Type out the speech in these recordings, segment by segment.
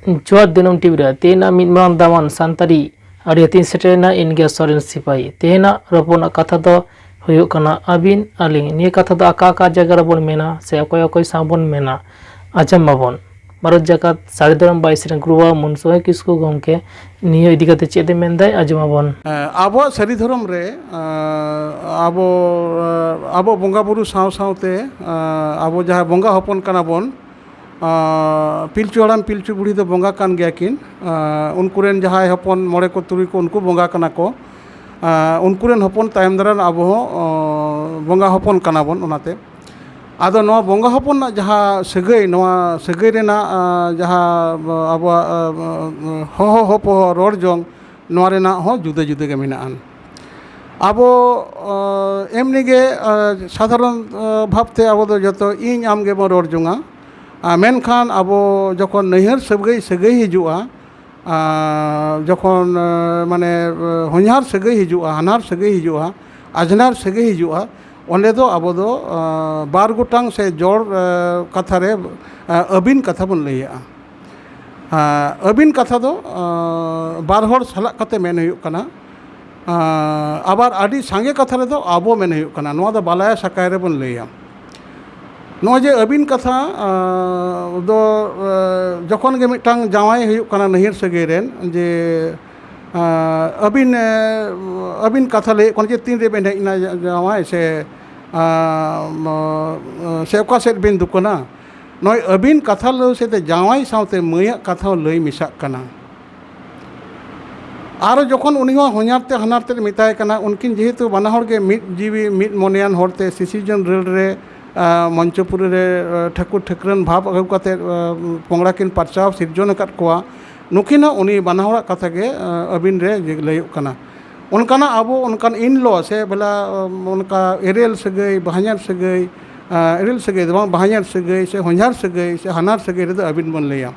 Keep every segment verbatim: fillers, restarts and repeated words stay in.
ᱡᱚᱦᱟᱨ ᱫᱤᱱᱟᱹᱢ ᱴᱤᱵᱷᱤ ᱨᱮ ᱛᱮᱦᱮᱧᱟᱜ ᱢᱤᱫ ᱢᱟᱨᱟᱝ ᱫᱟᱢᱟᱱ ᱥᱟᱱᱛᱟᱲᱤ ᱟᱹᱲᱤ ᱦᱟᱹᱴᱤᱧ ᱥᱮᱴᱮᱨᱮᱱᱟ᱾ ᱤᱧ ᱜᱮ ᱥᱚᱨᱮᱱ ᱥᱤᱯᱟᱹᱦᱤ᱾ ᱛᱮᱦᱮᱧᱟᱜ ᱨᱚᱯᱚᱲ ᱨᱮᱱᱟᱜ ᱠᱟᱛᱷᱟ ᱫᱚ ᱦᱩᱭᱩᱜ ᱠᱟᱱᱟ ᱟᱹᱵᱤᱱ ᱟᱹᱞᱤᱧ᱾ ᱱᱤᱭᱟᱹ ᱠᱟᱛᱷᱟ ᱫᱚ ᱚᱠᱟ ᱚᱠᱟ ᱡᱟᱭᱜᱟ ᱨᱮᱵᱚᱱ ᱢᱮᱱᱟ ᱥᱮ ᱚᱠᱚᱭ ᱚᱠᱚᱭ ᱥᱟᱶ ᱵᱚᱱ ᱢᱮᱱᱟ? ᱟᱸᱡᱚᱢ ᱢᱟᱵᱚᱱ᱾ ᱵᱷᱟᱨᱚᱛ ᱡᱟᱠᱟᱛ ᱥᱟᱹᱨᱤ ᱫᱷᱚᱨᱚᱢ ᱵᱟᱭᱤᱥ ᱨᱮᱱ ᱜᱩᱨᱩ ᱵᱟᱵᱟ ᱢᱩᱱ ᱥᱚᱢᱟᱭ ᱠᱤᱥᱠᱩ ᱜᱚᱢᱠᱮ ᱱᱤᱭᱟᱹ ᱤᱫᱤ ᱠᱟᱛᱮ ᱪᱮᱫ ᱮ ᱢᱮᱱᱫᱟᱭ, ᱟᱸᱡᱚᱢ ᱢᱟᱵᱚᱱ᱾ ᱦᱮᱸ, ᱟᱵᱚᱣᱟᱜ ᱥᱟᱹᱨᱤ ᱫᱷᱚᱨᱚᱢ ᱨᱮ ᱟᱸ, ᱟᱵᱚ ᱟᱸ, ᱟᱵᱚ ᱵᱚᱸᱜᱟ ᱵᱩᱨᱩ ᱥᱟᱶ ᱥᱟᱶᱛᱮ ᱟᱸ, ᱟᱵᱚ ᱡᱟᱦᱟᱸ ᱵᱚᱸᱜᱟ ᱦᱚᱯᱚᱱ ᱠᱟᱱᱟ ᱵᱚᱱ, ᱟᱸ, ᱯᱤᱞᱪᱩ ᱦᱟᱲᱟᱢ ᱯᱤᱞᱪᱩ ᱵᱩᱲᱦᱤ ᱫᱚ ᱵᱚᱸᱜᱟ ᱠᱟᱱ ᱜᱮᱭᱟ ᱠᱤᱱ᱾ ᱟᱸ, ᱩᱱᱠᱩ ᱨᱮᱱ ᱡᱟᱦᱟᱸᱭ ᱦᱚᱯᱚᱱ ᱢᱚᱬᱮ ᱠᱚ ᱛᱩᱨᱩᱭ ᱠᱚ, ᱩᱱᱠᱩ ᱵᱚᱸᱜᱟ ᱠᱟᱱᱟ ᱠᱚ᱾ ᱟᱸ, ᱩᱱᱠᱩ ᱨᱮᱱ ᱦᱚᱯᱚᱱ ᱛᱟᱭᱚᱢ ᱫᱟᱨᱟᱢ ᱟᱵᱚ ᱦᱚᱸ ᱟᱸ, ᱵᱚᱸᱜᱟ ᱦᱚᱯᱚᱱ ᱠᱟᱱᱟ ᱵᱚᱱ᱾ ᱚᱱᱟᱛᱮ ᱟᱫᱚ ᱱᱚᱣᱟ ᱵᱚᱸᱜᱟ ᱦᱚᱯᱚᱱ ᱨᱮᱱᱟᱜ ᱡᱟᱦᱟᱸ ᱥᱟᱹᱜᱟᱹᱭ, ᱱᱚᱣᱟ ᱥᱟᱹᱜᱟᱹᱭ ᱨᱮᱱᱟᱜ ᱟᱸ, ᱡᱟᱦᱟᱸ ᱟᱵᱚᱣᱟᱜ ᱟᱸ, ᱦᱚᱦᱚ ᱦᱚᱯᱚᱦᱚ ᱨᱚᱲ ᱡᱚᱝ, ᱱᱚᱣᱟ ᱨᱮᱱᱟᱜ ᱦᱚᱸ ᱡᱩᱫᱟᱹ ᱡᱩᱫᱟᱹ ᱜᱮ ᱢᱮᱱᱟᱜᱼᱟ᱾ ᱟᱵᱚ ᱟᱸ, ᱮᱢᱱᱤ ᱜᱮ ᱟᱸ, ᱥᱟᱫᱷᱟᱨᱚᱱ ᱟᱸ, ᱵᱷᱟᱵᱽᱛᱮ ᱟᱵᱚ ᱫᱚ ᱡᱚᱛᱚ ᱤᱧ ᱟᱢ ᱜᱮᱵᱚᱱ ᱨᱚᱲ ᱡᱚᱝᱟ᱾ ᱟᱨ ᱢᱮᱱᱠᱷᱟᱱ ᱟᱵᱚ ᱡᱚᱠᱷᱚᱱ ᱱᱟᱹᱭᱦᱟᱹᱨ ᱥᱟᱹᱜᱟᱹᱭ ᱥᱟᱹᱜᱟᱹᱭ ᱦᱤᱡᱩᱜᱼᱟ, ᱟᱨ ᱡᱚᱠᱷᱚᱱ ᱟᱸ, ᱢᱟᱱᱮ ᱟᱸ, ᱦᱚᱧᱦᱟᱨ ᱥᱟᱹᱜᱟᱹᱭ ᱦᱤᱡᱩᱜᱼᱟ, ᱦᱟᱱᱦᱟᱨ ᱥᱟᱹᱜᱟᱹᱭ ᱦᱤᱡᱩᱜᱼᱟ, ᱟᱡᱷᱱᱟᱨ ᱥᱟᱹᱜᱟᱹᱭ ᱦᱤᱡᱩᱜᱼᱟ, ᱚᱸᱰᱮ ᱫᱚ ᱟᱵᱚ ᱫᱚ ᱟᱸ, ᱵᱟᱨ ᱜᱚᱴᱟᱝ ᱥᱮ ᱡᱚᱲ ᱟᱸ, ᱠᱟᱛᱷᱟ ᱨᱮ ᱟᱸ, ᱟᱹᱵᱤᱱ ᱠᱟᱛᱷᱟ ᱵᱚᱱ ᱞᱟᱹᱭᱟᱜᱼᱟ᱾ ᱟᱸ, ᱟᱹᱵᱤᱱ ᱠᱟᱛᱷᱟ ᱫᱚ ᱟᱸ, ᱵᱟᱨ ᱦᱚᱲ ᱥᱟᱞᱟᱜ ᱠᱟᱛᱮ ᱢᱮᱱ ᱦᱩᱭᱩᱜ ᱠᱟᱱᱟ᱾ ᱟᱸ, ᱟᱵᱟᱨ ᱟᱹᱰᱤ ᱥᱟᱸᱜᱮ ᱠᱟᱛᱷᱟ ᱨᱮᱫᱚ ᱟᱵᱚ ᱢᱮᱱ ᱦᱩᱭᱩᱜ ᱠᱟᱱᱟ᱾ ᱱᱚᱣᱟ ᱫᱚ ᱵᱟᱞᱟᱭᱟ ᱥᱟᱠᱟᱭ ᱨᱮᱵᱚᱱ ᱞᱟᱹᱭᱟ᱾ ᱱᱚᱜᱼᱚᱭ ᱡᱮ ᱟᱹᱵᱤᱱ ᱠᱟᱛᱷᱟ ᱟᱸ, ᱫᱚ ᱟᱸ, ᱡᱚᱠᱷᱚᱱ ᱜᱮ ᱢᱤᱫᱴᱟᱝ ᱡᱟᱶᱟᱭ ᱦᱩᱭᱩᱜ ᱠᱟᱱᱟ ᱱᱟᱹᱭᱦᱟᱹᱨ ᱥᱟᱹᱜᱟᱹᱭ ᱨᱮᱱ, ᱡᱮ ᱟᱸ, ᱟᱹᱵᱤᱱ ᱟᱸ, ᱟᱹᱵᱤᱱ ᱠᱟᱛᱷᱟ ᱞᱟᱹᱭᱮᱫ ᱠᱟᱱᱟ ᱡᱮ ᱛᱤᱱ ᱨᱮᱵᱮᱱ ᱦᱮᱡ ᱮᱱᱟ ᱡᱟᱶᱟᱭ ᱥᱮ ᱟᱸ, ᱥᱮ ᱚᱠᱟ ᱥᱮᱫ ᱵᱤᱱ ᱫᱩᱠᱟᱹᱱᱟ? ᱱᱚᱜᱼᱚᱭ ᱟᱹᱵᱤᱱ ᱠᱟᱛᱷᱟ ᱞᱟᱹᱭ ᱥᱟᱶᱛᱮ ᱡᱟᱶᱟᱭ ᱥᱟᱶᱛᱮ ᱢᱟᱹᱭᱟᱜ ᱠᱟᱛᱷᱟ ᱦᱚᱸ ᱞᱟᱹᱭ ᱢᱮᱥᱟᱜ ᱠᱟᱱᱟ᱾ ᱟᱨ ᱡᱚᱠᱷᱚᱱ ᱩᱱᱤ ᱦᱚᱸ ᱦᱚᱧᱦᱟᱨ ᱛᱮ ᱦᱟᱱᱦᱟᱨ ᱛᱮ ᱢᱮᱛᱟᱭ ᱠᱟᱱᱟ, ᱩᱱᱠᱤᱱ ᱡᱮᱦᱮᱛᱩ ᱵᱟᱱᱟ ᱦᱚᱲ ᱜᱮ ᱢᱤᱫ ᱡᱤᱣᱤ ᱢᱤᱫ ᱢᱚᱱᱮᱭᱟᱱ ᱦᱚᱲᱛᱮ ᱥᱤᱥᱤᱨᱡᱚᱱ ᱨᱟᱹᱲ ᱨᱮ ᱟᱸ, ᱢᱚᱧᱪᱚᱯᱩᱨᱤ ᱨᱮ ᱟᱸ, ᱴᱷᱟᱹᱠᱩᱨ ᱴᱷᱟᱹᱠᱨᱟᱹᱱ ᱵᱷᱟᱵᱽ ᱟᱹᱜᱩ ᱠᱟᱛᱮ ᱟᱸ, ᱯᱚᱝᱲᱟ ᱠᱤᱱ ᱯᱟᱨᱪᱟᱣ ᱥᱤᱨᱡᱚᱱ ᱟᱠᱟᱫ ᱠᱚᱣᱟ᱾ ᱱᱩᱠᱤᱱ ᱦᱚᱸ ᱩᱱᱤ ᱵᱟᱱᱟ ᱦᱚᱲᱟᱜ ᱠᱟᱛᱷᱟ ᱜᱮ ᱟᱸ, ᱟᱹᱵᱤᱱ ᱨᱮ ᱞᱟᱹᱭᱚᱜ ᱠᱟᱱᱟ᱾ ᱚᱱᱠᱟᱱᱟᱜ ᱟᱵᱚ ᱚᱱᱠᱟᱱ ᱤᱱᱞᱚ ᱥᱮ ᱵᱚᱞᱮ ᱟᱸ, ᱚᱱᱠᱟ ᱮᱨᱮᱞ ᱥᱟᱹᱜᱟᱹᱭ, ᱵᱟᱦᱧᱟᱨ ᱥᱟᱹᱜᱟᱹᱭ, ᱟᱸ, ᱮᱨᱮᱞ ᱥᱟᱹᱜᱟᱹᱭ ᱫᱚ ᱵᱟᱝ, ᱵᱟᱦᱧᱟᱨ ᱥᱟᱹᱜᱟᱹᱭ ᱥᱮ ᱦᱚᱧᱦᱟᱨ ᱥᱟᱹᱜᱟᱹᱭ ᱥᱮ ᱦᱟᱱᱦᱟᱨ ᱥᱟᱹᱜᱟᱹᱭ ᱨᱮᱫᱚ ᱟᱹᱵᱤᱱ ᱵᱚᱱ ᱞᱟᱹᱭᱟ᱾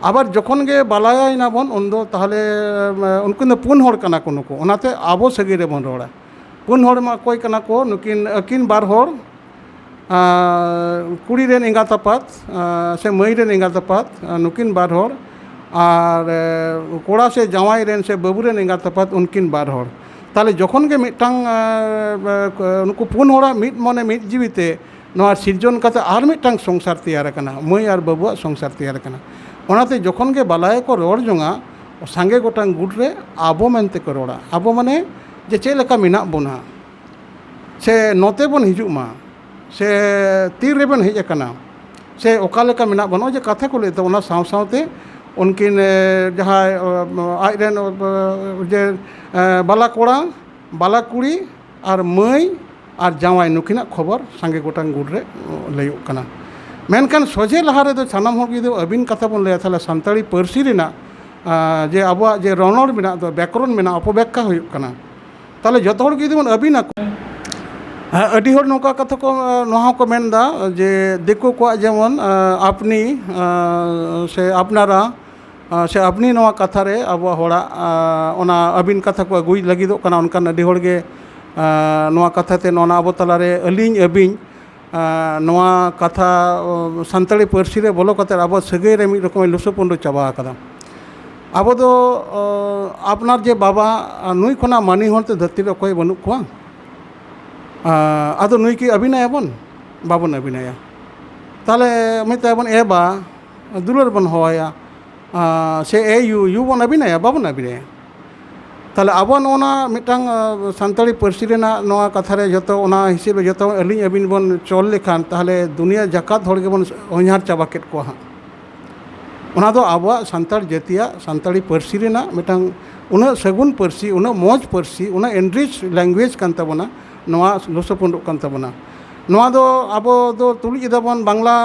ᱟᱵᱟᱨ ᱡᱚᱠᱷᱚᱱ ᱜᱮ ᱵᱟᱞᱟᱭᱟᱭ ᱱᱟᱵᱚᱱ, ᱩᱱᱫᱚ ᱛᱟᱦᱚᱞᱮ ᱟᱸ, ᱩᱱᱠᱤᱱ ᱫᱚ ᱯᱩᱱ ᱦᱚᱲ ᱠᱟᱱᱟ ᱠᱚ ᱱᱩᱠᱩ, ᱚᱱᱟᱛᱮ ᱟᱵᱚ ᱥᱟᱹᱜᱟᱹᱭ ᱨᱮᱵᱚᱱ ᱨᱚᱲᱟ᱾ ᱯᱩᱱ ᱦᱚᱲ ᱢᱟ ᱚᱠᱚᱭ ᱠᱟᱱᱟ ᱠᱚ? ᱱᱩᱠᱤᱱ, ᱟᱹᱠᱤᱱ ᱵᱟᱨ ᱦᱚᱲ, ᱟᱨ ᱠᱩᱲᱤ ᱨᱮᱱ ᱮᱸᱜᱟᱛ ᱟᱯᱟᱛ, ᱟᱨ ᱥᱮ ᱢᱟᱹᱭ ᱨᱮᱱ ᱮᱸᱜᱟᱛ ᱟᱯᱟᱛ, ᱟᱨ ᱱᱩᱠᱤᱱ ᱵᱟᱨ ᱦᱚᱲ, ᱟᱨ, ᱮ, ᱠᱚᱲᱟ ᱥᱮ ᱡᱟᱶᱟᱭ ᱨᱮᱱ ᱥᱮ ᱵᱟᱹᱵᱩ ᱨᱮᱱ ᱮᱸᱜᱟᱛ ᱟᱯᱟᱛ, ᱩᱱᱠᱤᱱ ᱵᱟᱨ ᱦᱚᱲ᱾ ᱛᱟᱦᱞᱮ ᱡᱚᱠᱷᱚᱱ ᱜᱮ ᱢᱤᱫᱴᱟᱝ, ᱮ, ᱮ, ᱱᱩᱠᱩ ᱯᱩᱱ ᱦᱚᱲᱟᱜ ᱢᱤᱫ ᱢᱚᱱᱮ ᱢᱤᱫ ᱡᱤᱣᱤ ᱛᱮ ᱱᱚᱣᱟ ᱥᱤᱨᱡᱚᱱ ᱠᱟᱛᱮ ᱟᱨ ᱢᱤᱫᱴᱟᱝ ᱥᱚᱝᱥᱟᱨ ᱛᱮᱭᱟᱨ ᱟᱠᱟᱱᱟ, ᱢᱟᱹᱭ ᱟᱨ ᱵᱟᱹᱵᱩᱣᱟᱜ ᱥᱚᱝᱥᱟᱨ ᱛᱮᱭᱟᱨ ᱟᱠᱟᱱᱟ᱾ ᱚᱱᱟᱛᱮ ᱡᱚᱠᱷᱚᱱ ᱜᱮ ᱵᱟᱞᱟᱭᱟ ᱠᱚ ᱨᱚᱲ ᱡᱚᱝᱟ, ᱥᱟᱸᱜᱮ ᱜᱚᱴᱟᱝ ᱜᱩᱴ ᱨᱮ ᱟᱵᱚ ᱢᱮᱱᱛᱮ ᱠᱚ ᱨᱚᱲᱟ᱾ ᱟᱵᱚ ᱢᱟᱱᱮ ᱡᱮ ᱪᱮᱫ ᱞᱮᱠᱟ ᱢᱮᱱᱟᱜ ᱵᱚᱱᱟ, ᱥᱮ ᱱᱚᱛᱮ ᱵᱚᱱ ᱦᱤᱡᱩᱜ ᱢᱟ, ᱥᱮ ᱛᱤ ᱨᱮᱵᱮᱱ ᱦᱮᱡ ᱟᱠᱟᱱᱟ, ᱥᱮ ᱚᱠᱟ ᱞᱮᱠᱟ ᱢᱮᱱᱟᱜ ᱵᱚᱱᱟ, ᱡᱮ ᱠᱟᱛᱷᱟ ᱠᱚ ᱞᱟᱹᱭ ᱛᱟᱵᱚᱱᱟ᱾ ᱥᱟᱶ ᱥᱟᱶᱛᱮ ᱩᱱᱠᱤᱱ, ᱮ, ᱡᱟᱦᱟᱸᱭ, ᱚ, ᱟᱡ ᱨᱮᱱ, ᱚ, ᱡᱮ, ᱮ, ᱵᱟᱞᱟ ᱠᱚᱲᱟ, ᱵᱟᱞᱟ ᱠᱩᱲᱤ ᱟᱨ ᱢᱟᱹᱭ ᱟᱨ ᱡᱟᱶᱟᱭ, ᱱᱩᱠᱤᱱᱟᱜ ᱠᱷᱚᱵᱚᱨ ᱥᱟᱸᱜᱮ ᱜᱚᱴᱟᱝ ᱜᱩᱴ ᱨᱮ, ᱚ, ᱞᱟᱹᱭᱚᱜ ᱠᱟᱱᱟ᱾ ᱢᱮᱱᱠᱷᱟᱱ ᱥᱚᱡᱷᱮ ᱞᱟᱦᱟ ᱨᱮᱫᱚ ᱥᱟᱱᱟᱢ ᱦᱚᱲ ᱡᱩᱫᱤ ᱟᱹᱵᱤᱱ ᱠᱟᱛᱷᱟ ᱵᱚᱱ ᱞᱟᱹᱭᱟ, ᱛᱟᱦᱞᱮ ᱥᱟᱱᱛᱟᱲᱤ ᱯᱟᱹᱨᱥᱤ ᱨᱮᱱᱟᱜ, ᱟ, ᱡᱮ ᱟᱵᱚᱣᱟᱜ ᱡᱮ ᱨᱚᱱᱚᱲ ᱢᱮᱱᱟᱜ ᱫᱚ, ᱵᱮᱠᱚᱨᱚᱱ ᱢᱮᱱᱟᱜ, ᱚᱯᱚᱵᱮᱠᱠᱷᱟ ᱦᱩᱭᱩᱜ ᱠᱟᱱᱟ᱾ ᱛᱟᱦᱞᱮ ᱡᱚᱛᱚ ᱦᱚᱲ ᱜᱮ ᱡᱩᱫᱤ ᱵᱚᱱ ᱟᱹᱵᱤᱱ ᱟᱠᱚ, ᱦᱮᱸ, ᱟᱹᱰᱤ ᱦᱚᱲ ᱱᱚᱝᱠᱟ ᱠᱟᱛᱷᱟ ᱠᱚ, ᱱᱚᱣᱟ ᱦᱚᱸᱠᱚ ᱢᱮᱱᱫᱟ ᱡᱮ ᱫᱤᱠᱩ ᱠᱚᱣᱟᱜ ᱡᱮᱢᱚᱱ, ᱟᱯᱱᱤ, ᱥᱮ ᱟᱯᱱᱟᱨᱟ, ᱥᱮ ᱟᱯᱱᱤ ᱱᱚᱣᱟ ᱠᱟᱛᱷᱟ ᱨᱮ ᱟᱵᱚᱣᱟᱜ ᱦᱚᱲᱟᱜ, ᱚᱱᱟ ᱟᱹᱵᱤᱱ ᱠᱟᱛᱷᱟ ᱠᱚ ᱟᱹᱜᱩᱭ ᱞᱟᱹᱜᱤᱫᱚᱜ ᱠᱟᱱᱟ᱾ ᱚᱱᱠᱟᱱ ᱟᱹᱰᱤ ᱦᱚᱲ ᱜᱮ, ᱱᱚᱣᱟ ᱠᱟᱛᱷᱟ ᱛᱮ ᱱᱚᱣᱟ ᱟᱵᱚ ᱛᱟᱞᱟᱨᱮ ᱟᱹᱞᱤᱧ ᱟᱹᱵᱤᱱ, ᱱᱚᱣᱟ ᱠᱟᱛᱷᱟ, ᱥᱟᱱᱛᱟᱲᱤ ᱯᱟᱹᱨᱥᱤ ᱨᱮ ᱵᱚᱞᱚ ᱠᱟᱛᱮ ᱟᱵᱚ ᱥᱟᱹᱜᱟᱹᱭ ᱨᱮ ᱢᱤᱫ ᱨᱚᱠᱚᱢ ᱞᱩᱥᱟᱹᱯᱩᱱᱰᱩ ᱪᱟᱵᱟ ᱟᱠᱟᱫᱟ᱾ ᱟᱵᱚ ᱫᱚ, ᱟᱯᱱᱟᱨ ᱡᱮ ᱵᱟᱵᱟ, ᱱᱩᱭ ᱠᱷᱚᱱᱟᱜ ᱢᱟᱹᱱᱤ ᱦᱚᱲ ᱛᱮ ᱫᱷᱟᱹᱨᱛᱤ ᱨᱮ ᱚᱠᱚᱭ ᱵᱟᱹᱱᱩᱜ ᱠᱚᱣᱟ᱾ ᱟᱫᱚ ᱱᱩᱭ ᱠᱤ ᱟᱹᱵᱤᱱᱟᱭᱟᱵᱚᱱ? ᱵᱟᱵᱚᱱ ᱟᱹᱵᱤᱱᱟᱭᱟ᱾ ᱛᱟᱦᱞᱮ ᱢᱮᱛᱟᱭᱟᱵᱚᱱ, "ᱮ ᱵᱟ", ᱫᱩᱞᱟᱹᱲ ᱵᱚᱱ ᱦᱚᱦᱚᱭᱟ᱾ ᱥᱮ "ᱮ ᱭᱩ", ᱭᱩ ᱵᱚᱱ ᱟᱹᱵᱤᱱᱟᱭᱟ? ᱵᱟᱵᱚᱱ ᱟᱹᱵᱤᱱᱟᱭᱟ᱾ ᱛᱟᱦᱞᱮ ᱟᱵᱚ ᱱᱚᱜᱼᱚ ᱱᱟ ᱢᱤᱫᱴᱟᱝ, ᱥᱟᱱᱛᱟᱲᱤ ᱯᱟᱹᱨᱥᱤ ᱨᱮᱱᱟᱜ ᱱᱚᱣᱟ ᱠᱟᱛᱷᱟ ᱨᱮ ᱡᱚᱛᱚ ᱚᱱᱟ ᱦᱤᱥᱟᱹᱵ ᱨᱮ ᱡᱚᱛᱚ ᱟᱹᱞᱤᱧ ᱟᱹᱵᱤᱱ ᱵᱚᱱ ᱪᱚᱞ ᱞᱮᱠᱷᱟᱱ, ᱛᱟᱦᱞᱮ ᱫᱩᱱᱤᱭᱟᱹ ᱡᱟᱠᱟᱛ ᱦᱚᱲ ᱜᱮᱵᱚᱱ ᱦᱚᱧᱦᱟᱨ ᱪᱟᱵᱟ ᱠᱮᱫ ᱠᱚᱣᱟ ᱦᱟᱸᱜ᱾ ᱚᱱᱟ ᱫᱚ ᱟᱵᱚᱣᱟᱜ ᱥᱟᱱᱛᱟᱲ ᱡᱟᱹᱛᱤᱭᱟᱜ ᱥᱟᱱᱛᱟᱲᱤ ᱯᱟᱹᱨᱥᱤ ᱨᱮᱱᱟᱜ ᱢᱤᱫᱴᱟᱝ ᱩᱱᱟᱹᱜ ᱥᱟᱹᱜᱩᱱ ᱯᱟᱹᱨᱥᱤ, ᱩᱱᱟᱹᱜ ᱢᱚᱡᱽ ᱯᱟᱹᱨᱥᱤ, ᱩᱱᱟᱹᱜ enrich language ᱠᱟᱱ ᱛᱟᱵᱚᱱᱟ, ᱱᱚᱣᱟ ᱞᱚᱥᱚᱯᱚᱸᱰᱚᱜ ᱠᱟᱱ ᱛᱟᱵᱚᱱᱟ᱾ ᱱᱚᱣᱟ ᱫᱚ ᱟᱵᱚ ᱫᱚ ᱛᱩᱞᱩᱡ ᱮᱫᱟᱵᱚᱱ ᱵᱟᱝᱞᱟ,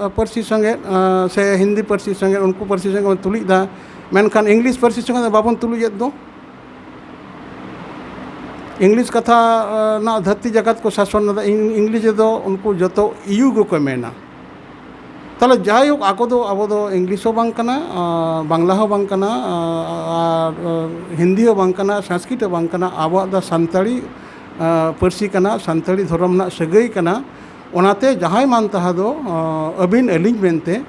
ᱟ, ᱯᱟᱹᱨᱥᱤ ᱥᱚᱸᱜᱮ, ᱟ, ᱥᱮ ᱦᱤᱱᱫᱤ ᱯᱟᱹᱨᱥᱤ ᱥᱚᱸᱜᱮ, ᱩᱱᱠᱩ ᱯᱟᱹᱨᱥᱤ ᱥᱚᱸᱜᱮ ᱵᱚᱱ ᱛᱩᱞᱩᱡ ᱮᱫᱟ, ᱢᱮᱱᱠᱷᱟᱱ English ᱯᱟᱹᱨᱥᱤ ᱥᱚᱸᱜᱮ ᱫᱚ ᱵᱟᱵᱚᱱ ᱛᱩᱞᱩᱡ ᱮᱫ ᱫᱚ᱾ English ᱠᱟᱛᱷᱟ, ᱟ, ᱨᱮᱱᱟᱜ ᱫᱷᱟᱹᱨᱛᱤ ᱡᱟᱠᱟᱛ ᱠᱚ ᱥᱟᱥᱚᱱ ᱮᱫᱟ, ᱤᱝ-, English ᱨᱮᱫᱚ ᱩᱱᱠᱩ ᱡᱚᱛᱚ ᱤᱭᱩ ᱜᱮᱠᱚ ᱢᱮᱱᱟ᱾ ᱛᱟᱦᱞᱮ ᱡᱟᱭᱦᱳᱠ, ᱟᱠᱚ ᱫᱚ, ᱟᱵᱚ ᱫᱚ English ᱦᱚᱸ ᱵᱟᱝ ᱠᱟᱱᱟ, ᱟ, ᱵᱟᱝᱞᱟ ᱦᱚᱸ ᱵᱟᱝ ᱠᱟᱱᱟ, ᱟ, ᱟᱨ, ᱟ, ᱦᱤᱱᱫᱤ ᱦᱚᱸ ᱵᱟᱝ ᱠᱟᱱᱟ, ᱥᱚᱝᱥᱠᱨᱤᱛ ᱦᱚᱸ ᱵᱟᱝ ᱠᱟᱱᱟ, ᱟᱵᱚᱣᱟᱜ ᱫᱚ ᱥᱟᱱᱛᱟᱲᱤ, ᱟ, ᱯᱟᱹᱨᱥᱤ ᱠᱟᱱᱟ, ᱥᱟᱱᱛᱟᱲᱤ ᱫᱷᱚᱨᱚᱢ ᱨᱮᱱᱟᱜ ᱥᱟᱹᱜᱟᱹᱭ ᱠᱟᱱᱟ᱾ ᱚᱱᱟᱛᱮ ᱡᱟᱦᱟᱸᱭ ᱢᱟᱱ ᱛᱟᱦᱟ ᱫᱚ ᱟᱹᱵᱤᱱ ᱟᱹᱞᱤᱧ ᱢᱮᱱᱛᱮ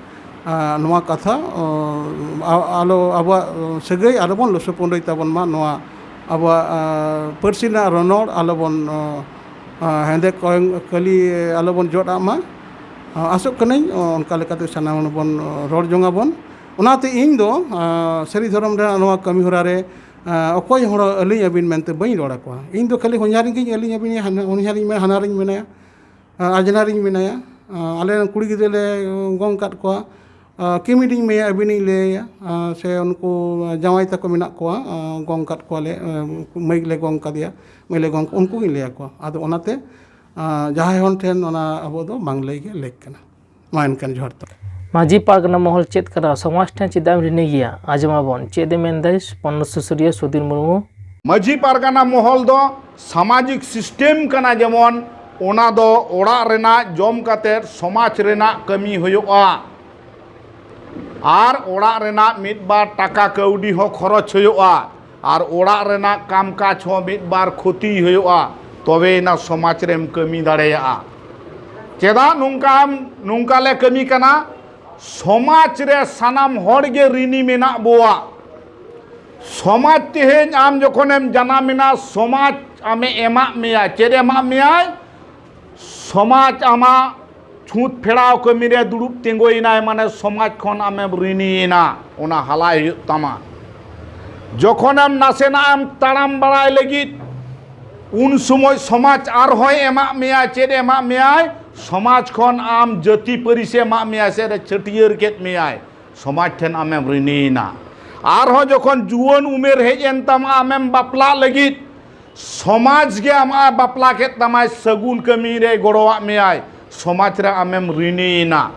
ᱱᱚᱣᱟ ᱠᱟᱛᱷᱟ ᱟᱞᱚ, ᱟᱵᱚᱣᱟᱜ ᱥᱟᱹᱜᱟᱹᱭ ᱟᱞᱚᱵᱚᱱ ᱞᱚᱥᱚᱯᱚᱱᱰᱚᱭ ᱛᱟᱵᱚᱱ ᱢᱟ᱾ ᱱᱚᱣᱟ ᱟᱵᱚᱣᱟᱜ ᱯᱟᱹᱨᱥᱤ ᱨᱮᱱᱟᱜ ᱨᱚᱱᱚᱲ ᱟᱞᱚᱵᱚᱱ ᱦᱮᱸᱫᱮ ᱠᱚᱭᱚᱝ ᱠᱟᱹᱞᱤ ᱟᱞᱚᱵᱚᱱ ᱡᱚᱫ ᱟᱜ ᱢᱟ᱾ ᱟᱥᱚᱜ ᱠᱟᱹᱱᱟᱹᱧ ᱚᱱᱠᱟ ᱞᱮᱠᱟᱛᱮ ᱥᱟᱱᱟᱢ ᱦᱚᱲ ᱵᱚᱱ ᱨᱚᱲ ᱡᱚᱝ ᱟᱵᱚᱱ᱾ ᱚᱱᱟᱛᱮ ᱤᱧ ᱫᱚ ᱥᱟᱹᱨᱤ ᱫᱷᱚᱨᱚᱢ ᱨᱮᱱᱟᱜ ᱱᱚᱣᱟ ᱠᱟᱹᱢᱤ ᱦᱚᱨᱟ ᱨᱮ ᱚᱠᱚᱭ ᱦᱚᱲ ᱟᱹᱞᱤᱧ ᱟᱹᱵᱤᱱ ᱢᱮᱱᱛᱮ ᱵᱟᱹᱧ ᱨᱚᱲ ᱟᱠᱚᱣᱟ᱾ ᱤᱧ ᱫᱚ ᱠᱷᱟᱹᱞᱤ ᱦᱚᱧᱦᱟᱨᱤᱧ ᱜᱤᱧ ᱟᱹᱞᱤᱧ ᱟᱹᱵᱤᱱ ᱦᱚᱧᱦᱟᱨᱤᱧ ᱢᱮᱱᱟ, ᱦᱟᱱᱦᱟᱨᱤᱧ ᱢᱮᱱᱟᱭᱟ, ᱟᱡᱷᱱᱟᱨᱤᱧ ᱢᱮᱱᱟᱭᱟ᱾ ᱟᱞᱮ ᱨᱮᱱ ᱠᱩᱲᱤ ᱜᱤᱫᱽᱨᱟᱹ ᱞᱮ ᱜᱚᱝ ᱠᱟᱫ ᱠᱚᱣᱟ᱾ ᱠᱤᱢᱤᱱᱤᱧ ᱢᱮᱭᱟ, ᱟᱹᱵᱤᱱᱤᱧ ᱞᱟᱹᱭᱟ᱾ ᱥᱮ ᱩᱱᱠᱩ ᱡᱟᱶᱟᱭ ᱛᱟᱠᱚ ᱢᱮᱱᱟᱜ ᱠᱚᱣᱟ, ᱜᱚᱝ ᱠᱟᱫ ᱠᱚᱣᱟᱞᱮ, ᱢᱟᱹᱭ ᱞᱮ ᱜᱚᱝ ᱠᱟᱫᱮᱭᱟ, ᱢᱟᱹᱭ ᱞᱮ ᱜᱚᱝ, ᱩᱱᱠᱩ ᱜᱤᱧ ᱞᱟᱹᱭ ᱟᱠᱚᱣᱟ᱾ ᱟᱫᱚ ᱚᱱᱟᱛᱮ ᱡᱟᱦᱟᱸᱭ ᱦᱚᱲ ᱴᱷᱮᱱ ᱚᱱᱟ ᱟᱵᱚ ᱫᱚ ᱵᱟᱝ ᱞᱟᱹᱭ ᱜᱮ ᱞᱮᱠ ᱠᱟᱱᱟ᱾ ᱢᱟ ᱮᱱᱠᱷᱟᱱ ᱡᱚᱦᱟᱨ ᱛᱟᱞᱮ᱾ ᱢᱟᱹᱡᱷᱤ ᱯᱟᱨᱜᱟᱱᱟ ᱢᱚᱦᱚᱞ ᱪᱮᱫ ᱠᱟᱱᱟ? ᱥᱚᱢᱟᱡᱽ ᱴᱷᱮᱱ ᱪᱮᱫᱟᱜ ᱮᱢ ᱨᱤᱱᱤ ᱜᱮᱭᱟ? ᱟᱸᱡᱚᱢᱟᱵᱚᱱ ᱪᱮᱫ ᱮ ᱢᱮᱱᱫᱟᱭ ᱯᱚᱱᱚᱛ ᱥᱩᱥᱟᱹᱨᱤᱭᱟᱹ ᱥᱩᱫᱷᱤᱨ ᱢᱩᱨᱢᱩ᱾ ᱢᱟᱹᱡᱷᱤ ᱯᱟᱨᱜᱟᱱᱟ ᱢᱚᱦᱚᱞ ᱫᱚ ᱥᱟᱢᱟᱡᱤᱠ ᱥᱤᱥᱴᱮᱢ ᱠᱟᱱᱟ, ᱡᱮᱢᱚᱱ ᱚᱱᱟ ᱫᱚ ᱚᱲᱟᱜ ᱨᱮᱱᱟᱜ ᱡᱚᱢ ᱠᱟᱛᱮ ᱥᱚᱢᱟᱡᱽ ᱨᱮᱱᱟᱜ ᱠᱟᱹᱢᱤ ᱦᱩᱭᱩᱜᱼᱟ, ᱟᱨ ᱚᱲᱟᱜ ᱨᱮᱱᱟᱜ ᱢᱤᱫ ᱵᱟᱨ ᱴᱟᱠᱟ ᱠᱟᱹᱣᱰᱤ ᱦᱚᱸ ᱠᱷᱚᱨᱚᱪ ᱦᱩᱭᱩᱜᱼᱟ, ᱟᱨ ᱚᱲᱟᱜ ᱨᱮᱱᱟᱜ ᱠᱟᱢ ᱠᱟᱡᱽ ᱦᱚᱸ ᱢᱤᱫ ᱵᱟᱨ ᱠᱷᱚᱛᱤ ᱦᱩᱭᱩᱜᱼᱟ, ᱛᱚᱵᱮᱭᱮᱱᱟ ᱥᱚᱢᱟᱡᱽ ᱨᱮᱢ ᱠᱟᱹᱢᱤ ᱫᱟᱲᱮᱭᱟᱜᱼᱟ᱾ ᱪᱮᱫᱟᱜ ᱱᱚᱝᱠᱟᱢ, ᱱᱚᱝᱠᱟ ᱞᱮ ᱠᱟᱹᱢᱤ ᱠᱟᱱᱟ? ᱥᱚᱢᱟᱡᱽ ᱨᱮ ᱥᱟᱱᱟᱢ ᱦᱚᱲ ᱜᱮ ᱨᱤᱱᱤ ᱢᱮᱱᱟᱜ ᱵᱚᱣᱟ᱾ ᱥᱚᱢᱟᱡᱽ ᱛᱮᱦᱮᱧ ᱟᱢ ᱡᱚᱠᱷᱚᱱᱮᱢ ᱡᱟᱱᱟᱢ ᱮᱱᱟ, ᱥᱚᱢᱟᱡᱽ ᱟᱢᱮ ᱮᱢᱟᱜ ᱢᱮᱭᱟ᱾ ᱪᱮᱫ ᱮ ᱮᱢᱟᱜ ᱢᱮᱭᱟᱭ? ᱥᱚᱢᱟᱡᱽ ᱟᱢᱟᱜ ᱪᱷᱩᱸᱛ ᱯᱷᱮᱲᱟᱣ ᱠᱟᱹᱢᱤ ᱨᱮ ᱫᱩᱲᱩᱵ ᱛᱤᱸᱜᱩᱭᱮᱱᱟᱭ, ᱢᱟᱱᱮ ᱥᱚᱢᱟᱡᱽ ᱠᱷᱚᱱ ᱟᱢᱮᱢ ᱨᱤᱱᱤᱭᱮᱱᱟ, ᱚᱱᱟ ᱦᱟᱞᱟᱭ ᱦᱩᱭᱩᱜ ᱛᱟᱢᱟ᱾ ᱡᱚᱠᱷᱚᱱᱮᱢ ᱱᱟᱥᱮᱱᱟᱜ ᱮᱢ ᱛᱟᱲᱟᱢ ᱵᱟᱲᱟᱭ ᱞᱟᱹᱜᱤᱫ, ᱩᱱ ᱥᱚᱢᱚᱭ ᱥᱚᱢᱟᱡᱽ ᱟᱨᱦᱚᱸᱭ ᱮᱢᱟᱜ ᱢᱮᱭᱟ᱾ ᱪᱮᱫ ᱮ ᱮᱢᱟᱜ ᱢᱮᱭᱟᱭ? ᱥᱚᱢᱟᱡᱽ ᱠᱷᱚᱱ ᱟᱢ ᱡᱟᱹᱛᱤ ᱯᱟᱹᱨᱤᱥ ᱮ ᱮᱢᱟᱜ ᱢᱮᱭᱟ, ᱥᱮ ᱨᱮ ᱪᱷᱟᱹᱴᱭᱟᱹᱨ ᱠᱮᱫ ᱢᱮᱭᱟᱭ, ᱥᱚᱢᱟᱡᱽ ᱴᱷᱮᱱ ᱟᱢᱮᱢ ᱨᱤᱱᱤᱭᱮᱱᱟ᱾ ᱟᱨᱦᱚᱸ ᱡᱚᱠᱷᱚᱱ ᱡᱩᱣᱟᱹᱱ ᱩᱢᱮᱨ ᱦᱮᱡ ᱮᱱ ᱛᱟᱢᱟ, ᱟᱢᱮᱢ ᱵᱟᱯᱞᱟᱜ ᱞᱟᱹᱜᱤᱫ, ᱥᱚᱢᱟᱡᱽ ᱜᱮ ᱟᱢᱟᱜ ᱮ ᱵᱟᱯᱞᱟ ᱠᱮᱫ ᱛᱟᱢᱟᱭ, ᱥᱟᱹᱜᱩᱱ ᱠᱟᱹᱢᱤ ᱨᱮ ᱜᱚᱲᱚᱣᱟᱜ ᱢᱮᱭᱟᱭ, ᱥᱚᱢᱟᱡᱽ ᱨᱮ ᱟᱢᱮᱢ ᱨᱤᱱᱤᱭᱮᱱᱟ᱾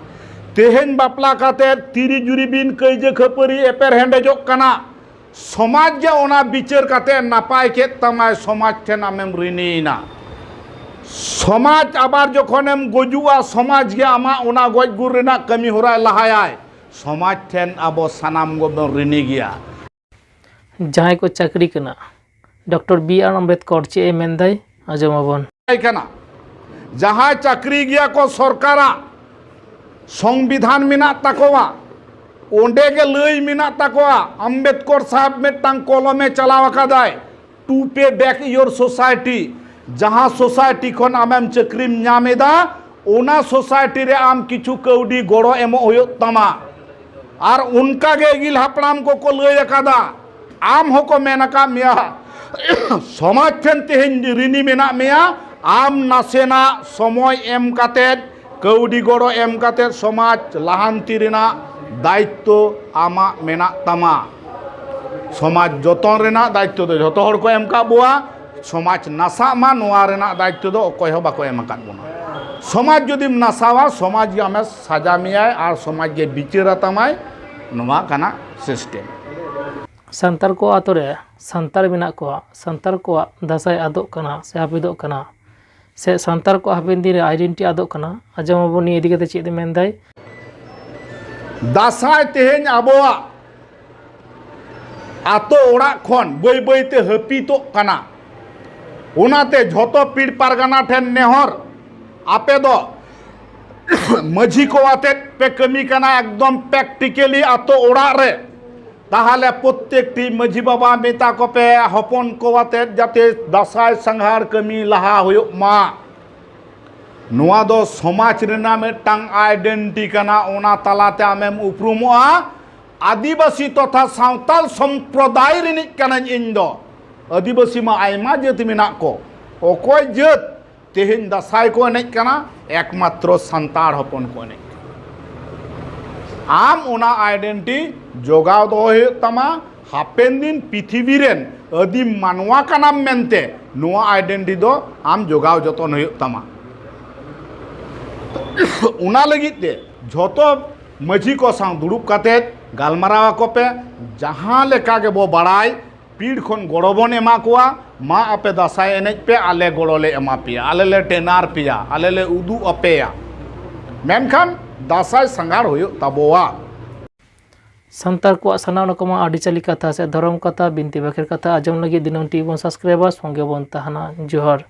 ᱛᱮᱦᱮᱧ ᱵᱟᱯᱞᱟ ᱠᱟᱛᱮ ᱛᱤᱨᱤ ᱡᱩᱨᱤ ᱵᱤᱱ ᱠᱟᱹᱭᱡᱟᱹ ᱠᱷᱟᱹᱯᱟᱹᱨᱤ ᱮᱯᱮᱨ ᱦᱮᱸᱰᱮᱡᱚᱜ ᱠᱟᱱᱟ, ᱥᱚᱢᱟᱡᱽ ᱜᱮ ᱚᱱᱟ ᱵᱤᱪᱟᱹᱨ ᱠᱟᱛᱮ ᱱᱟᱯᱟᱭ ᱠᱮᱫ ᱛᱟᱢᱟᱭ, ᱥᱚᱢᱟᱡᱽ ᱴᱷᱮᱱ ᱟᱢᱮᱢ ᱨᱤᱱᱤᱭᱮᱱᱟ᱾ ᱥᱚᱢᱟᱡᱽ ᱟᱵᱟᱨ ᱡᱚᱠᱷᱚᱱᱮᱢ ᱜᱩᱡᱩᱜᱼᱟ, ᱥᱚᱢᱟᱡᱽ ᱜᱮ ᱟᱢᱟᱜ ᱚᱱᱟ ᱜᱚᱡ ᱜᱩᱨ ᱨᱮᱱᱟᱜ ᱠᱟᱹᱢᱤ ᱦᱚᱨᱟᱭ ᱞᱟᱦᱟᱭᱟᱭ, ᱥᱚᱢᱟᱡᱽ ᱴᱷᱮᱱ ᱟᱵᱚ ᱥᱟᱱᱟᱢ ᱜᱮᱵᱚᱱ ᱨᱤᱱᱤ ᱜᱮᱭᱟ᱾ ᱡᱟᱦᱟᱸᱭ ᱠᱚ ᱪᱟᱹᱠᱨᱤ ᱠᱟᱱᱟ, ᱰᱚᱠᱴᱚᱨ ᱵᱤ ᱟᱨ ᱟᱢᱵᱮᱫᱠᱚᱨ ᱪᱮᱫ ᱮ ᱢᱮᱱᱫᱟᱭ, ᱟᱸᱡᱚᱢᱟᱵᱚᱱ᱾ ᱠᱟᱱᱟ᱾ ᱡᱟᱦᱟᱸᱭ ᱪᱟᱹᱠᱨᱤ ᱜᱮᱭᱟ ᱠᱚ ᱥᱚᱨᱠᱟᱨᱟᱜ, ᱥᱚᱝᱵᱤᱫᱷᱟᱱ ᱢᱮᱱᱟᱜ ᱛᱟᱠᱚᱣᱟ, ᱚᱸᱰᱮ ᱜᱮ ᱞᱟᱹᱭ ᱢᱮᱱᱟᱜ ᱛᱟᱠᱚᱣᱟ᱾ ᱟᱢᱵᱮᱫᱠᱚᱨ ᱥᱟᱦᱮᱵᱽ ᱢᱤᱫᱴᱟᱝ ᱠᱚᱞᱚᱢᱮ ᱪᱟᱞᱟᱣ ᱟᱠᱟᱫᱟᱭ, "To pay back your society", ᱡᱟᱦᱟᱸ ᱥᱳᱥᱟᱭᱴᱤ ᱠᱷᱚᱱ ᱟᱢᱮᱢ ᱪᱟᱹᱠᱨᱤᱢ ᱧᱟᱢ ᱮᱫᱟ, ᱚᱱᱟ ᱥᱳᱥᱟᱭᱴᱤ ᱨᱮ ᱟᱢ ᱠᱤᱪᱷᱩ ᱠᱟᱹᱣᱰᱤ ᱜᱚᱲᱚ ᱮᱢᱚᱜ ᱦᱩᱭᱩᱜ ᱛᱟᱢᱟ᱾ ᱟᱨ ᱚᱱᱠᱟ ᱜᱮ ᱟᱹᱜᱤᱞ ᱦᱟᱯᱲᱟᱢ ᱠᱚᱠᱚ ᱞᱟᱹᱭ ᱟᱠᱟᱫᱟ᱾ ᱟᱢ ᱦᱚᱸᱠᱚ ᱢᱮᱱ ᱟᱠᱟᱫ ᱢᱮᱭᱟ, ᱥᱚᱢᱟᱡᱽ ᱴᱷᱮᱱ ᱛᱮᱦᱮᱧ ᱨᱤᱱᱤ ᱢᱮᱱᱟᱜ ᱢᱮᱭᱟ, ᱟᱢ ᱱᱟᱥᱮᱱᱟᱜ ᱥᱚᱢᱚᱭ ᱮᱢ ᱠᱟᱛᱮᱫ, ᱠᱟᱹᱣᱰᱤ ᱜᱚᱲᱚ ᱮᱢ ᱠᱟᱛᱮᱫ ᱥᱚᱢᱟᱡᱽ ᱞᱟᱦᱟᱱᱛᱤ ᱨᱮᱱᱟᱜ ᱫᱟᱭᱤᱛᱛᱚ ᱟᱢᱟᱜ ᱢᱮᱱᱟᱜ ᱛᱟᱢᱟ᱾ ᱥᱚᱢᱟᱡᱽ ᱡᱚᱛᱚᱱ ᱨᱮᱱᱟᱜ ᱫᱟᱭᱤᱛᱛᱚ ᱫᱚ ᱡᱷᱚᱛᱚ ᱦᱚᱲ ᱠᱚ ᱮᱢ ᱠᱟᱜ ᱵᱚᱣᱟ, ᱥᱚᱢᱟᱡᱽ ᱱᱟᱥᱟᱜ ᱢᱟ, ᱱᱚᱣᱟ ᱨᱮᱱᱟᱜ ᱫᱟᱭᱤᱛᱛᱚ ᱫᱚ ᱚᱠᱚᱭ ᱦᱚᱸ ᱵᱟᱠᱚ ᱮᱢ ᱟᱠᱟᱫ ᱵᱚᱱᱟ᱾ ᱥᱚᱢᱟᱡᱽ ᱡᱩᱫᱤᱢ ᱱᱟᱥᱟᱣᱟ, ᱥᱚᱢᱟᱡᱽ ᱜᱮ ᱟᱢᱮ ᱥᱟᱡᱟ ᱢᱮᱭᱟᱭ ᱟᱨ ᱥᱚᱢᱟᱡᱽ ᱜᱮ ᱵᱤᱪᱟᱹᱨ ᱟᱛᱟᱢᱟᱭ᱾ ᱱᱚᱣᱟ ᱠᱟᱱᱟ ᱥᱤᱥᱴᱮᱢ᱾ ᱥᱟᱱᱛᱟᱲ ᱠᱚ ᱟᱛᱳ ᱨᱮ ᱥᱟᱱᱛᱟᱲ ᱢᱮᱱᱟᱜ ᱠᱚᱣᱟ, ᱥᱟᱱᱛᱟᱲ ᱠᱚᱣᱟᱜ ᱫᱟᱸᱥᱟᱭ ᱟᱫᱚᱜ ᱠᱟᱱᱟ ᱥᱮ ᱦᱟᱹᱯᱤᱫᱚᱜ ᱠᱟᱱᱟ, ᱥᱮ ᱥᱟᱱᱛᱟᱲ ᱠᱚᱣᱟᱜ ᱦᱟᱯᱮᱱ ᱫᱤᱱ ᱨᱮ ᱟᱭᱰᱮᱱᱴᱤᱴᱤ ᱟᱫᱚᱜ ᱠᱟᱱᱟ? ᱟᱸᱡᱚᱢ ᱟᱵᱚᱱ ᱱᱤᱭᱟᱹ ᱤᱫᱤ ᱠᱟᱛᱮ ᱪᱮᱫ ᱮ ᱢᱮᱱᱫᱟᱭ᱾ ᱫᱟᱸᱥᱟᱭ ᱛᱮᱦᱮᱧ ᱟᱵᱚᱣᱟᱜ ᱟᱛᱳ ᱚᱲᱟᱜ ᱠᱷᱚᱱ ᱵᱟᱹᱭ ᱵᱟᱹᱭ ᱛᱮ ᱦᱟᱹᱯᱤᱫᱚᱜ ᱠᱟᱱᱟ᱾ ᱚᱱᱟᱛᱮ ᱡᱷᱚᱛᱚ ᱯᱤᱲ ᱯᱟᱨᱜᱟᱱᱟ ᱴᱷᱮᱱ ᱱᱮᱦᱚᱨ, ᱟᱯᱮ ᱫᱚ ᱢᱟᱹᱡᱷᱤ ᱠᱚ ᱟᱛᱮᱫ ᱯᱮ ᱠᱟᱹᱢᱤ ᱠᱟᱱᱟ, ᱮᱠᱫᱚᱢ ᱯᱨᱮᱠᱴᱤᱠᱮᱞᱤ ᱟᱛᱳ ᱚᱲᱟᱜ ᱨᱮ᱾ ᱛᱟᱦᱚᱞᱮ ᱯᱨᱚᱛᱛᱮᱠᱴᱤ ᱢᱟᱹᱡᱷᱤ ᱵᱟᱵᱟ ᱢᱮᱛᱟ ᱠᱚᱯᱮ, ᱦᱚᱯᱚᱱ ᱠᱚ ᱟᱛᱮᱫ ᱡᱟᱛᱮ ᱫᱟᱸᱥᱟᱭ ᱥᱟᱸᱜᱷᱟᱨ ᱠᱟᱹᱢᱤ ᱞᱟᱦᱟ ᱦᱩᱭᱩᱜ ᱢᱟ᱾ ᱱᱚᱣᱟ ᱫᱚ ᱥᱚᱢᱟᱡᱽ ᱨᱮᱱᱟᱜ ᱢᱤᱫᱴᱟᱝ ᱟᱭᱰᱮᱱᱴᱤ ᱠᱟᱱᱟ, ᱚᱱᱟ ᱛᱟᱞᱟᱛᱮ ᱟᱢᱮᱢ ᱩᱯᱨᱩᱢᱚᱜᱼᱟ᱾ ᱟᱹᱫᱤᱵᱟᱹᱥᱤ ᱛᱚᱛᱷᱟ ᱥᱟᱶᱛᱟᱞ ᱥᱚᱢᱯᱨᱚᱫᱟᱭ ᱨᱤᱱᱤᱡ ᱠᱟᱹᱱᱟᱹᱧ ᱤᱧ ᱫᱚ᱾ ᱟᱹᱫᱤᱵᱟᱹᱥᱤ ᱢᱟ ᱟᱭᱢᱟ ᱡᱟᱹᱛ ᱢᱮᱱᱟᱜ ᱠᱚ, ᱚᱠᱚᱭ ᱡᱟᱹᱛ ᱛᱮᱦᱮᱧ ᱫᱟᱸᱥᱟᱭ ᱠᱚ ᱮᱱᱮᱡ ᱠᱟᱱᱟ? ᱮᱠᱢᱟᱛᱨᱚ ᱥᱟᱱᱛᱟᱲ ᱦᱚᱯᱚᱱ ᱠᱚ ᱮᱱᱮᱡ ᱠᱟᱱᱟ᱾ ᱟᱢ ᱚᱱᱟ ᱟᱭᱰᱮᱱᱴᱤ ᱡᱚᱜᱟᱣ ᱫᱚᱦᱚᱭ ᱦᱩᱭᱩᱜ ᱛᱟᱢᱟ᱾ ᱦᱟᱯᱮᱱ ᱫᱤᱱ ᱯᱤᱛᱷᱤᱵᱤ ᱨᱮᱱ ᱟᱹᱫᱤᱢ ᱢᱟᱱᱣᱟ ᱠᱟᱱᱟᱢ ᱢᱮᱱᱛᱮ ᱱᱚᱣᱟ ᱟᱭᱰᱮᱱᱴᱤ ᱫᱚ ᱟᱢ ᱡᱚᱜᱟᱣ ᱡᱚᱛᱚᱱ ᱦᱩᱭᱩᱜ ᱛᱟᱢᱟ᱾ ᱚᱱᱟ ᱞᱟᱹᱜᱤᱫ ᱛᱮ ᱡᱷᱚᱛᱚ ᱢᱟᱹᱡᱷᱤ ᱠᱚ ᱥᱟᱶ ᱫᱩᱲᱩᱵ ᱠᱟᱛᱮᱫ ᱜᱟᱞᱢᱟᱨᱟᱣ ᱟᱠᱚ ᱯᱮ᱾ ᱡᱟᱦᱟᱸ ᱞᱮᱠᱟ ᱜᱮᱵᱚ ᱵᱟᱲᱟᱭ, ᱯᱤᱲ ᱠᱷᱚᱱ ᱜᱚᱲᱚ ᱵᱚᱱ ᱮᱢᱟ ᱠᱚᱣᱟ, ᱢᱟ ᱟᱯᱮ ᱫᱟᱸᱥᱟᱭ ᱮᱱᱮᱡ ᱯᱮ, ᱟᱞᱮ ᱜᱚᱲᱚ ᱞᱮ ᱮᱢᱟ ᱯᱮᱭᱟ, ᱟᱞᱮ ᱞᱮ ᱴᱮᱱᱟᱨ ᱯᱮᱭᱟ, ᱟᱞᱮ ᱞᱮ ᱩᱫᱩᱜ ᱟᱯᱮᱭᱟ, ᱢᱮᱱᱠᱷᱟᱱ ᱫᱟᱸᱥᱟᱭ ᱥᱟᱸᱜᱷᱟᱨ ᱦᱩᱭᱩᱜ ᱛᱟᱵᱚᱣᱟ᱾ ᱥᱟᱱᱛᱟᱲ ᱠᱚᱣᱟᱜ ᱥᱟᱱᱟᱢ ᱨᱚᱠᱚᱢᱟᱜ ᱟᱹᱨᱤᱪᱟᱹᱞᱤ ᱠᱟᱛᱷᱟ ᱥᱮ ᱫᱷᱚᱨᱚᱢ ᱠᱟᱛᱷᱟ, ᱵᱤᱱᱛᱤ ᱵᱟᱠᱷᱮᱲ ᱠᱟᱛᱷᱟ ᱟᱸᱡᱚᱢ ᱞᱟᱹᱜᱤᱫ ᱫᱤᱱᱟᱹᱢ ᱴᱤᱵᱷᱤ ᱵᱚᱱ ᱥᱟᱵᱥᱠᱨᱟᱭᱤᱵᱟ᱾ ᱥᱚᱸᱜᱮ ᱵᱚᱱ ᱛᱟᱦᱮᱱᱟ᱾ ᱡᱚᱦᱟᱨ᱾